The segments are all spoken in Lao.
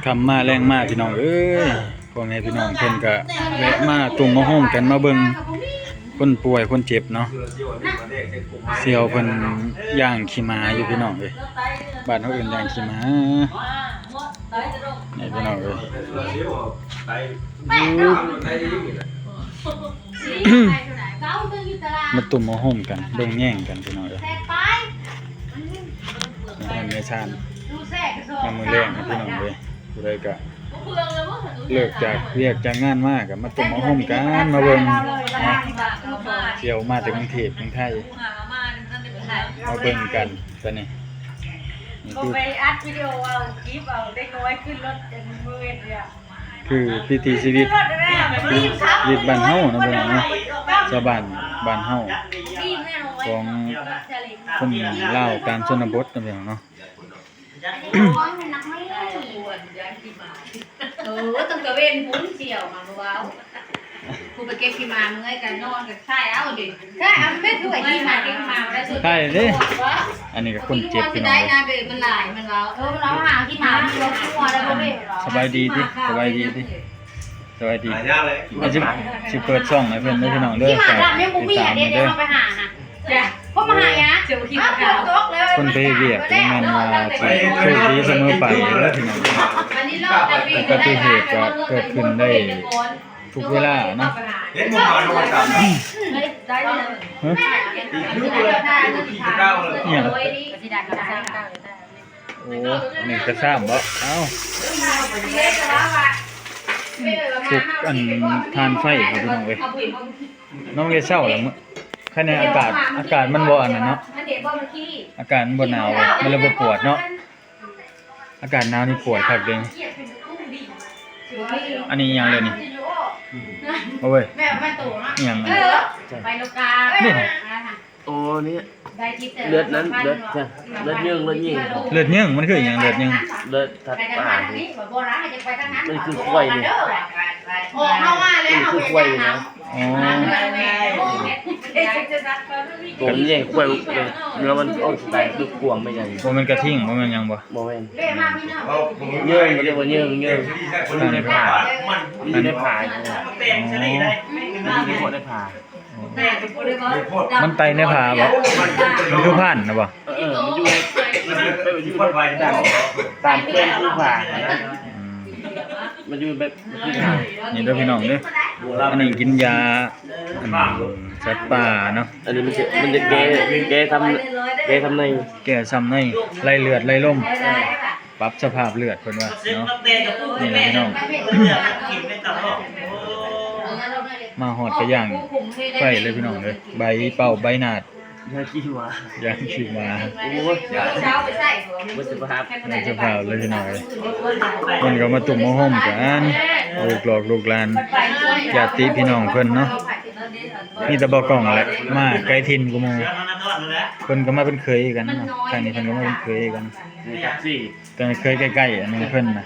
ຄ່ຳມາແລງມາພີ່ນ້ອງເອີຍ ພໍ່ແມ່ພີ່ນ້ອງເພິ່ນກະແວະມາຕຸ້ມມາໂຮມກັນ ມາເບິ່ງຄົນປ່ວຍຄົນເຈັບເນາະ ສ່ຽວເພິ່ນຍ່າງຂີ້ໝາຢູ່ພີ່ນ້ອງເອີຍ ບ້ານເຮົາເອີ້ນຍ່າງຂີ້ໝາ ນີ້ພີ່ນ້ອງເອີຍ ມາຕຸ້ມມາໂຮມກັນ ເບິ່ງແຍງກັນພີ່ນ້ອງເອີຍ ໃນເຮືອນໃນຊານ ຍາມມື້ແລງນະພີ່ນ້ອງເອີຍ ຜູ້ໃດກະເລີກຈາກວຽກຈາກງານມາກະມາຕຸ້ມມາໂຮມກັນ ມາເບິ່ງເນາະ ສ່ຽວມາແຕ່ກຸງເທບເມືອງໄທ ມາເບິ່ງກັນຕອນນີ້ ນີ້ຄື ໄປອັດວິດີໂອເອົາ ຄລິບເອົາ ເດັກນ້ອຍຂຶ້ນລົດເປັນມື້ເຮັດວຽກ ຄືວິຖີຊີວິດ ຊີວິດບ້ານເຮົາເນາະພີ່ນ້ອງເນາະ ຊາວບ້ານບ້ານເຮົາ ຂອງຄົນລາວຕາມຊົນນະບົດເນາະພີ່ນ້ອງເນາະ ເອີ ຕັ້ງແຕ່ເວັນພຸ້ນສ່ຽວມາບໍ່ເວົ້າ ຜູ້ໄປເກັບຂີ້ໝາເມື່ອຍກໍນອນກໍຖ່າຍເອົາເດ້ ຖ່າຍເອົາແມ່ນຄືວ່າຂີ້ໝາ ເກັບຂີ້ໝາບໍ່ໄດ້ ຖ່າຍເດ້ ອັນນີ້ກໍຄົນເຈັບພີ່ນ້ອງເອີຍ ມັນຫຼາຍ ມັນເວົ້າ ເອີ ມັນເອົາຫາຂີ້ໝາ ມັນລົງຫົວແລ້ວບໍ່ເດ້ ສະບາຍດີຕິ ສະບາຍດີຕິ ສະບາຍດີ ຫາຍາກເລີຍ ຊິ ຊິເປີດຊ່ອງໃຫ້ເພິ່ນເດີພີ່ນ້ອງເດີ ຂີ້ໝາດຳຍັງບໍ່ມີເດ້ ເຮົາໄປຫາຫັ້ນ ເພິ່ນມາຫາຍາ ເຈົ້າຂີ້ໝາດຳ ຄົນໄປເຮັດວຽກບໍ່ແມ່ນວ່າຊິໂຊກດີສະເໝີໄປເດີພີ່ນ້ອງ ອຸບັດຕິເຫດກໍເກີດຂຶ້ນໄດ້ ທຸກເວລາເນາະ ເຫັນບໍ່ມານອນຕາມນະ ຮະ ອີກຄືບໍ່ໄດ້ ອີກຄືບໍ່ໄດ້ ອີຫຍັງ ໂອ້ ອັນນີ້ກະຊ້ຳບໍ່ ເອົ້າ ສຸກອັນຖ່ານໄຟເຂົາພີ່ນ້ອງເອີຍ ນ້ອງໄດ້ເຊົາແລ້ວ ຄັນໃນອາກາດ ອາກາດມັນບໍ່ອັນນັ້ນເນາະ ອາກາດມັນບໍ່ໜາວ ມັນເລີຍບໍ່ປວດເນາະ. ອາກາດໜາວນີ້ປວດຄັກເດ້ ອັນນີ້ອີ່ຫຍັງເລີຍນີ້ ໂອ້ຍ ອີ່ຫຍັງອັນນີ້ ໄປໂລກາ ນີ້ ໂອ້ ນີ້ ເລືອດນັ້ນ ເລືອດ ເລືອດເຍີ້ງ ເລືອດເຍີ້ງ ເລືອດເຍີ້ງ ມັນຄືອີ່ຫຍັງເລືອດເຍີ້ງ ເລືອດສັດປ່ານີ້ ມັນຄືຄວາຍນີ້ ອອກເຮົາມາແລ້ວ ມັນຄືຄວາຍນີ້ນະ ອໍ ໂຕມັນໃຫຍ່ ຄວາຍ ເນື້ອມັນອອກສະໄຕຄືກວາງໄປຫຍັງ ບໍ່ແມ່ນກະທິງ ບໍ່ແມ່ນຫຍັງບໍ່? ບໍ່ແມ່ນ ເຍີ້ງ ເຂົາເອີ້ນວ່າເຍີ້ງ ເຍີ້ງ ມັນຢູ່ໃນຜາ ມັນຢູ່ໃນຜາ ອໍ ມັນຢູ່ໃນພວກໃນຜາ ມັນໄຕ່ໃນຜາບໍ່? ມັນຄືພານນະບໍ່? ເອີ ເອີ ມັນຢູ່ ມັນຢູ່ຕາມ ຕາມເຄື່ອງພູຜານະ ອືມ ມັນຢູ່ແບບ ນີ້ເດີພີ່ນ້ອງເດີ ອັນນີ້ກິນຢາ ອັນ ສັດປ່າເນາະ ອັນນີ້ມັນຈະ ມັນຈະແກ້ ແກ້ຊ້ຳ ແກ້ຊ້ຳໃນ ແກ້ຊ້ຳໃນ ໄລ່ເລືອດໄລ່ລົມ ປັບສະພາບເລືອດເພິ່ນວ່າເນາະ ນີ້ແຫຼະພີ່ນ້ອງ ມາຮອດກະຍ່າງໄຟເລີຍພີ່ນ້ອງເອີຍ ໃບເປົ່າໃບໜາດ ຢາງຂີ້ໝາ ຢາງຂີ້ໝາ ໂອ້ຍ ເບິດສະພາບ ເບິດສະພາບເລີຍພີ່ນ້ອງເອີຍ ເພິ່ນກໍມາຕຸ້ມມາໂຮມກັນ ລູກຫຼອກລູກຫຼານ ຍາດຕິພີ່ນ້ອງເພິ່ນເນາະ ມີແຕ່ບໍ່ກ້ອງແຫຼະ ມາໄກຖິ່ນກວ່າໝູ່ ເພິ່ນກໍມາເປັນເຂີຍກັນເນາະ ທາງນີ້ເພິ່ນກໍມາເປັນເຂີຍກັນ ແຕ່ເຄີຍໃກ້ໆ ອັນນີ້ເພິ່ນນະ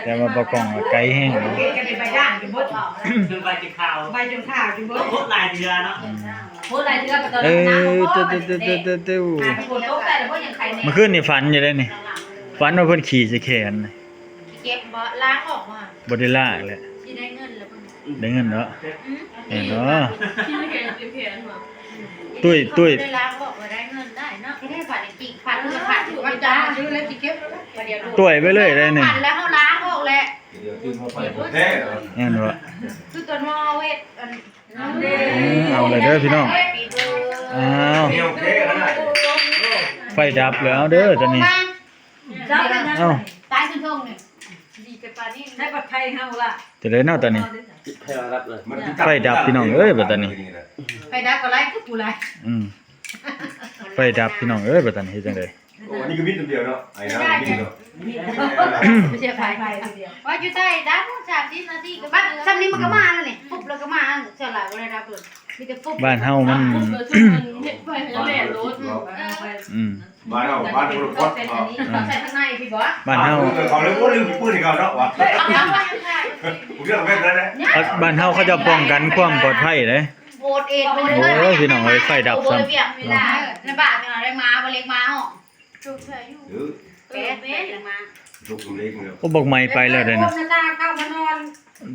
ແຕ່ວ່າບໍ່ກ້ອງໄກແຮງ ເອີ ມື້ຄືນນີ້ຝັນຢູ່ເດ້ນີ້ ຝັນວ່າເພິ່ນຂີ້ໃສ່ແຂນ ເກັບບໍ່ ລ້າງອອກບໍ່? ບໍ່ໄດ້ລ້າງແຫຼະ ຊິໄດ້ເງິນແລ້ວ ໄດ້ເງິນເນາະ ແມ່ນເນາະ ຕຸ້ຍ ຕຸ້ຍ ໄດ້ລ້າງອອກກໍໄດ້ເງິນໄດ້ເນາະ ທີ່ໄດ້ຝັນຈິງຝັນ ຝັນ ຝັນ ຕຸ້ຍໄປເລີຍໄດ້ນີ້ ຝັນແລ້ວເຮົາລ້າງອອກແຫຼະ ແມ່ນບໍ່? ຄືຕົວເຮົາເຮັດອັນ ເອີ ເອົາແລ້ວເດີພີ່ນ້ອງ ອ້າວ ໄຟດັບແລ້ວເດີຕອນນີ້ ເອົ້າ ຕາຍຂຶ້ນເທິງນີ້ ດີແຕ່ປານນີ້ ໃຫ້ປອດໄພເຮົາລະ ຈະໄດ້ເນາະຕອນນີ້ ໄຟດັບພີ່ນ້ອງເອີຍ ບັດຕານີ້ ໄຟດັບກໍໄລ່ຄືຜູ້ໄລ່ ອືມ ໄຟດັບພີ່ນ້ອງເອີຍ ບັດຕານີ້ເຮັດຈັ່ງໃດ? ໂອ້ ອັນນີ້ກໍມີຕົວດຽວເນາະ ໄອ້ນ້ຳມີຕົວດຽວ ບໍ່ເຊື່ອໃຜ ວ່າຢູ່ໃຕ້ດັບສາມສິບນາທີກໍບັດຊ່ຳນີ້ມັນກໍມາແລ້ວນີ້ ປຸບແລ້ວກໍມາ ສ່ວນຫຼາຍບໍ່ໄດ້ດັບເລີຍ ມີແຕ່ປຸບ ບ້ານເຮົາມັນ ເຮັດໄປແລ້ວໂລດ ອືມ ບ້ານເຮົາ ບ້ານບໍ່ໄດ້ປອດ ເຂົາໃສ່ທາງໃນພີ້ບໍ່ ບ້ານເຮົາ ເຂົາເລີຍບໍ່ລືມປືນໃຫ້ເຂົາເນາະວ່າ ເອົາ ບ້ານເຮົາເຂົາເຈົ້າປ້ອງກັນຄວາມປອດໄພເດ້ ໂອດເອດ ໂອ້ຍ ພີ່ນ້ອງເອີຍ ໄຟດັບຊ້ຳ ໃນບ້ານເວລາໄດ້ມາ ບໍ່ເລັກມາເນາະ ເອີ ແປດ ແປດມາ ລູກເລັກເນາະ ໂອ້ ບັກໃໝໄປແລ້ວເດ້ນະ ໂອ້ ໜ້າຕາເຂົ້າມານອນ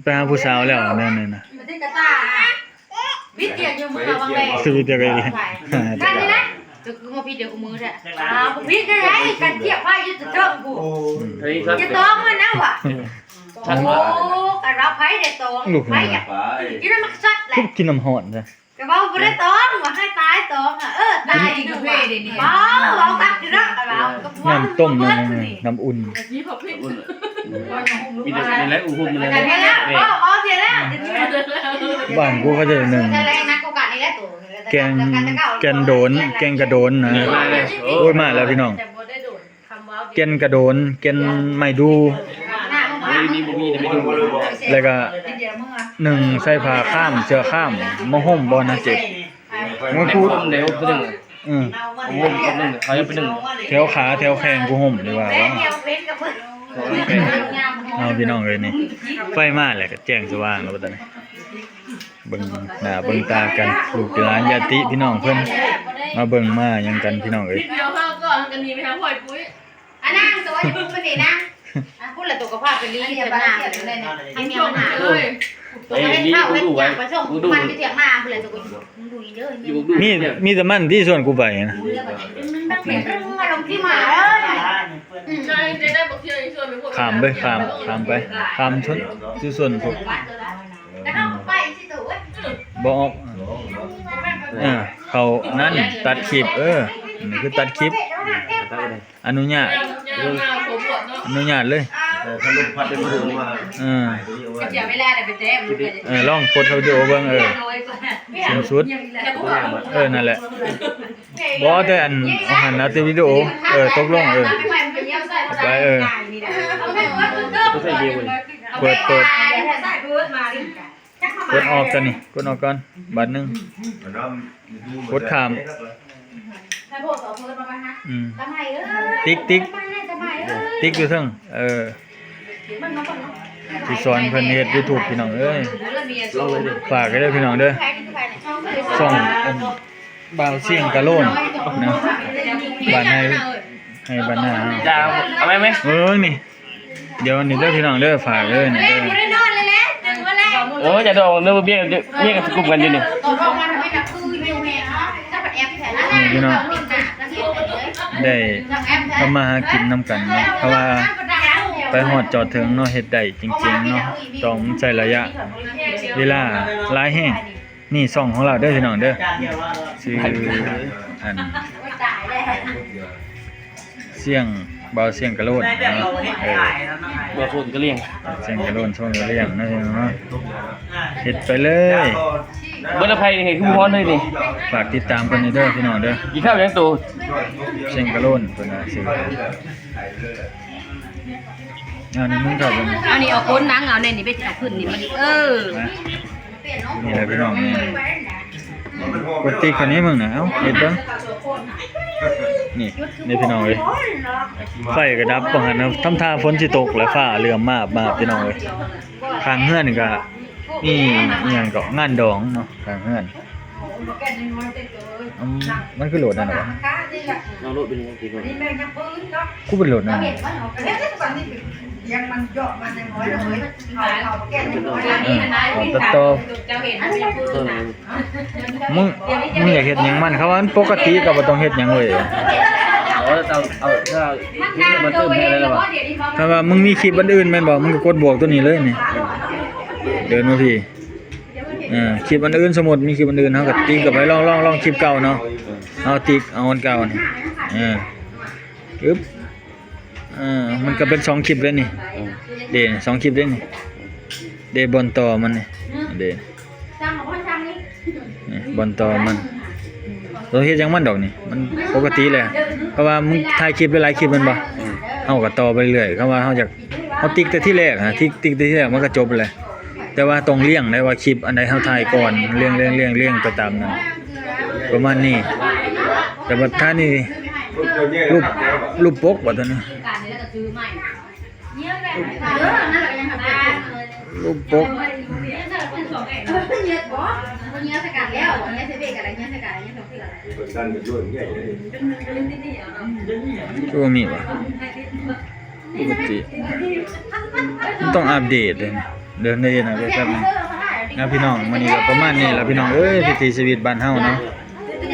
ໄປຫາຜູ້ສາວແລ້ວນັ້ນນະ ມາຕິກະຕາ ບິດດຽກຢູ່ເມືອງວັງແວງ ຄືບິດດຽກອີກ ນັ້ນນີ້ນະ ຈະຄືມາຜິດດຽວກູມືແທ້ ອ້າວ ບໍ່ຜິດໄດ້ ກັນທຽບໄພຢູ່ເທິງພຸ້ນ ອືມ ຢ່າຕ້ອງມັນນະຫວາ ໂອ້ ກັນວ່າໃຜໄດ້ຕ້ອງ ໃຜຢາກກິນນ້ຳມັນສັດແຫຼະ ກິນນ້ຳຮ້ອນຊະ ກະເວົ້າບໍ່ໄດ້ຕ້ອງ ວ່າໃຫ້ຕາຍຕ້ອງ ເອີ ຕາຍອີກເດ້ນີ້ ເວົ້າ ເວົ້າຄັກຢູ່ເນາະ ກະເວົ້າ ນ້ຳຕົ້ມ ນ້ຳ ນ້ຳອຸ່ນ ມີແຕ່ນີ້ແຫຼະ ອຸຮຸມນີ້ແຫຼະ ບ້ານກູເຂົາເຈົ້າໜຶ່ງ ແກງ ແກງໂດນ ແກງກະໂດນນະ ໂອ້ຍ ມາແລ້ວພີ່ນ້ອງ ແກ່ນກະໂດນ ແກ່ນໄມ້ດູ່ ໂອ້ຍ ມີບໍ່ມີແຕ່ໄມ້ດູ່ ແລ້ວກະໜຶ່ງໃສ່ຜ້າຄາມ ເສື້ອຄາມ ມາຫົ່ມບໍ່ນະເຈັບ ມັນກູ ຫົ່ມແລ້ວໄປໜຶ່ງ ເອີ ຫົ່ມກັບໜຶ່ງ ເຂົາເອົາໄປໜຶ່ງ ແຖວຂາແຖວແຂ້ງກູຫົ່ມດີກວ່າ ເອົາພີ່ນ້ອງເອີຍ ນີ້ ໄຟມາແລ້ວກະແຈ້ງສະຫວ່າງແລ້ວບັດນີ້. ເບິ່ງໜ້າເບິ່ງຕາກັນ ລູກຫຼານຍາດຕິພີ່ນ້ອງເພິ່ນ ມາເບິ່ງມາຫຍັງກັນພີ່ນ້ອງເອີຍ ດຽວເຮົາກໍອັນນີ້ໄປຫາຫ້ອຍປຸ້ຍ ອັນນັ້ນໂຕນີ້ ພຸ້ນລະໂຕກໍພາໄປລີ້ເພິ່ນນາ ໃຫ້ເມຍມັນຫາເລີຍ ໂຕກໍເຮັດເຂົ້າເຮັດຫຍັງໄປສົ່ງມັນຢູ່ຖຽງນາພຸ້ນລະ ໂຕກໍຢູ່ດູເດີ ມີ ມີແຕ່ມັນທີ່ຊວນກູໄປນະ ຂ້າມໄປ ຂ້າມ ຂ້າມໄປ ຂ້າມຊົນ ຢູ່ຊົນພຸ້ນ ບໍ່ອອກ ເອີ ເຂົານັ້ນຕັດຄລິບ ເອີ ນີ້ຄືຕັດຄລິບ ອະນຸຍາດ ອະນຸຍາດເລີຍ ເອີ ເອີ ລອງກົດເຂົ້າວິດີໂອເບິ່ງ ເອີ ສິ້ນສຸດ ເອີ ນັ້ນແຫຼະ ບໍ່ ແຕ່ອັນ ເອົາຫັ້ນນະ ແຕ່ວິດີໂອ ເອີ ຕົກລົງ ເອີ ໄປ ເອີ ເປີດ ເປີດ ກົດອອກກ່ອນນີ້ ກົດອອກກ່ອນ ບາດໜຶ່ງ ກົດຂ້າມ ອືມ ຕິກ ຕິກ ຕິກຢູ່ເທິງ ເອີ ຊິສອນເພິ່ນເຮັດຢູທູບ ພີ່ນ້ອງເອີຍ ຝາກໄວ້ເດີພີ່ນ້ອງເດີ ຊ່ອງ ບ່າວຊຽງກະໂລນນະ ບ້ານໄຮ່ ໄຮ່ບ້ານນາເຮົາ ເອົາໄວ້ໄໝ ເບິ່ງນີ້ ດຽວນີ້ເດີພີ່ນ້ອງເດີ ຝາກເດີນີ້ເດີ ໂອ້ຍ ຢ່າດອກເດີ ເມຍ ເມຍກໍຊິກຸມກັນຢູ່ນີ້ ນີ້ພີ່ນ້ອງ ໄດ້ທຳມາຫາກິນນຳກັນເນາະ ເພາະວ່າໄປຮອດຈອດເຖິງເນາະ ເຮັດໄດ້ຈິງໆເນາະ ຕ້ອງໃຊ້ໄລຍະເວລາຫຼາຍແຮງ. ນີ້ຊ່ອງຂອງລາວເດີພີ່ນ້ອງເດີ ຊື່ອັນ ຊຽງ ບ່າວຊຽງກະໂລນເນາະ ເອີ ບ່າວໂຊນກະລຽງ ຊຽງກະໂລນ ໂຊນກະລຽງເນາະ ເຮັດໄປເລີຍ ເບິດລະໄພນີ້ຄືບໍ່ຮ້ອນເລີຍນີ້ ຝາກຕິດຕາມເພິ່ນເດີພີ່ນ້ອງເດີ ກິນເຂົ້າຫຍັງໂຕ ຊຽງກະໂລນເພິ່ນວ່າຊື່ ອັນນີ້ມຶງເຂົ້າໄປ ອັນນີ້ເອົາກົ້ນໜັງ ເອົາແນວນີ້ໄປເອົາຂຶ້ນນີ້ມັນ ເອີ ນີ້ແຫຼະພີ່ນ້ອງ ກົດຕິກເຂົານີ້ມຶງນະ ເອົ້າ ເຮັດເບິ່ງ ນີ້ ນີ້ພີ່ນ້ອງເອີຍ ໄຟກໍດັບວ່າຊັ້ນນະ ທຳທ່າຝົນຊິຕົກແລ້ວ ຟ້າເຫຼື້ອມມາບໆ ພີ່ນ້ອງເອີຍ ຂ້າງເຮືອນນີ້ກໍມີອີ່ຫຍັງເກາະ ງານດອງເນາະ ຂ້າງເຮືອນ ອືມ ມັນຄືໂຫຼດນັ້ນຫວະ ເອົາໂລດເປັນຫຍັງຕິໂລດ ຄືເປັນໂຫຼດນັ້ນ ເອີ ອອກຕັດຕໍ່ ມຶງ ມຶງຢາກເຮັດຫຍັງມັນ ຄຳວ່າມັນປົກກະຕິກໍບໍ່ຕ້ອງເຮັດຫຍັງເວີຍ ເອົາ ເອົາ ເອົາ ເອົາ ມັນຕື່ມໃຫ້ແລ້ວຫວະ ຖ້າວ່າມຶງມີຄລິບອັນອື່ນແມ່ນບໍ່ ມຶງກໍກົດບວກຕົວນີ້ເລີຍນີ້ ເດີນມາພີ້ ເອີ ຄລິບອັນອື່ນ ສົມມຸດມີຄລິບອັນອື່ນ ເຮົາກໍຕິກກັບໄປ ລອງ ລອງ ລອງຄລິບເກົ່າເນາະ ເຮົາຕິກເອົາອັນເກົ່ານີ້ ເອີ ອຶບ ເອີ ມັນກໍເປັນສອງຄລິບເດ້ນີ້ ເດ້ ສອງຄລິບເດ້ນີ້ ເດ້ ບ່ອນຕໍ່ມັນນີ້ ເດ້ ນີ້ ບ່ອນຕໍ່ມັນ ບໍ່ເຮັດຫຍັງມັນດອກນີ້ ມັນປົກກະຕິແຫຼະ ເພາະວ່າມຶງຖ່າຍຄລິບຫຼາຍໆຄລິບແມ່ນບໍ່ ເຮົາກໍຕໍ່ໄປເລື້ອຍ ຄຳວ່າເຮົາຢາກ ເຮົາຕິກແຕ່ທີແລກນະ ຕິກ ຕິກແຕ່ທີແລກມັນກໍຈົບແລ້ວ ແຕ່ວ່າຕ້ອງລຽງໄດ້ວ່າຄລິບອັນໃດເຮົາຖ່າຍກ່ອນ ລຽງ ລຽງ ລຽງ ລຽງໄປຕາມນັ້ນ ປະມານນີ້ ແຕ່ວ່າຖ້ານີ້ ຮູບ ຮູບປົກບໍ່ຕົວນີ້ ຮູບປົກ ຄືວ່າມີຫວະ ປົກກະຕິ ມັນຕ້ອງອັບເດດເດ້ ເດີນເດ້ນະ ແປັບໜຶ່ງນະພີ່ນ້ອງ. ມື້ນີ້ກໍປະມານນີ້ລະພີ່ນ້ອງເອີຍ ວິຖີຊີວິດບ້ານເຮົາເນາະ.